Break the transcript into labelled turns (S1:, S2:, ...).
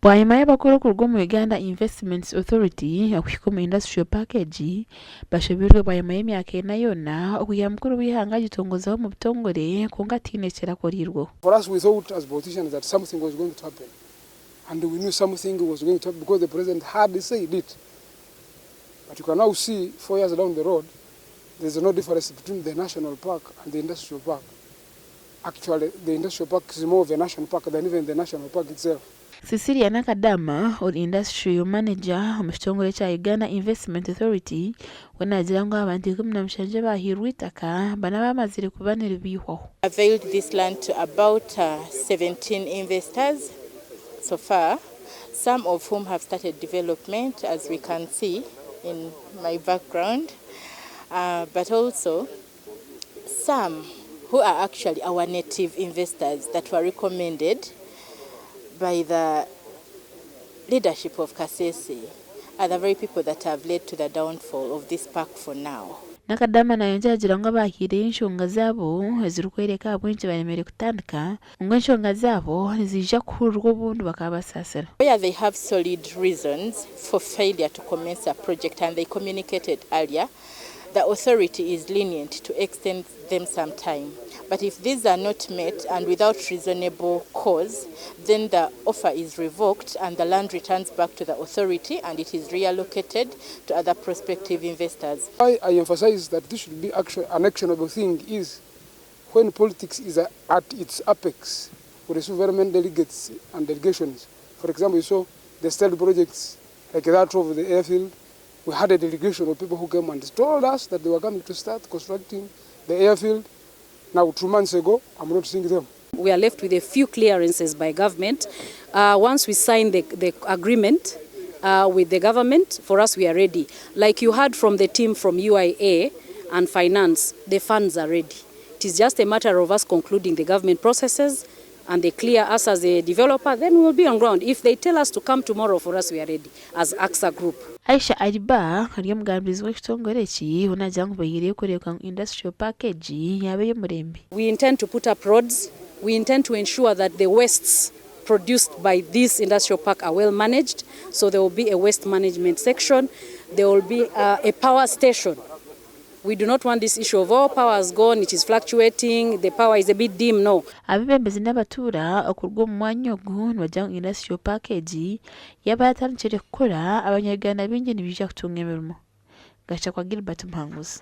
S1: Bwanyima y'abakuru okuruga omu Uganda Investments Authority okuhika omu Industrial Park egi, bashobirwe bwanyima y'emyaka ena yoona okwiha mukuru w'eihanga agitongozaho omu butongore kwonka tihaine ekirakoreirweho.
S2: For us we thought as politicians that something was going to happen and we knew something was going to happen because the president had said it but you can now see 4 years down the road there is no difference between the national park and the industrial park. Actually the industrial park is more of a national park than even the national park itself.
S1: Cecilia Nakadama ori Industrial Manager omu kitongore kya Uganda Investment Authority we naagira ngu abantu 17 abahairwe eitaka bana bamazire kuba niribaihwaho.
S3: Availed this land to about 17 investors so far, some of whom have started development as we can see in my background, but also some who are actually our native investors that were recommended by the leadership of Kasese are the very people that have led to the downfall of this park for now.
S1: Nakadama nayongyera agira ngu abahaireyo enshonga zaabo ezirikworeka ahabw'enki baremire kutandika ngu enshonga zaabo niziija kuhurirwa obundi bakabasaasira.
S3: Where they have solid reasons for failure to commence a project and they communicated earlier, the authority is lenient to extend them some time. But if these are not met and without reasonable cause, then the offer is revoked and the land returns back to the authority and it is reallocated to other prospective investors.
S2: Why I emphasize that this should be actually an actionable thing is when politics is at its apex, we receive very many delegates and delegations. For example, you saw the state projects like that of the airfield. We had a delegation of people who came and told us that they were coming to start constructing the airfield. Now, 2 months ago, I'm not seeing them.
S4: We are left with a few clearances by government. Once we sign the agreement with the government, for us we are ready. Like you heard from the team from UIA and finance, the funds are ready. It is just a matter of us concluding the government processes and they clear us as a developer, then we will be on ground. If they tell us to come tomorrow, for us we are ready as AXA Group.
S1: Aisha Aliba ari omugambirizi w'ekitongore eki naagira ngu bahiireyo kureebeka ngu industrial park egi yaaba ey'omurembe.
S4: We intend to put up roads. We intend to ensure that the wastes produced by this industrial park are well managed. So there will be a waste management section. There will be a power station. We do not want this issue of, "Oh, power has gone, it is fluctuating, the power is a bit dim." No.
S1: Abeebembezi n'abatuura okuruga omu mwanya ogu nibagira ngu industrial park egi yaaba yatandikire kukora, abanyarwanda baingi nibaija kutunga emirimo. Gachakwa Gilbert Muhanguzi.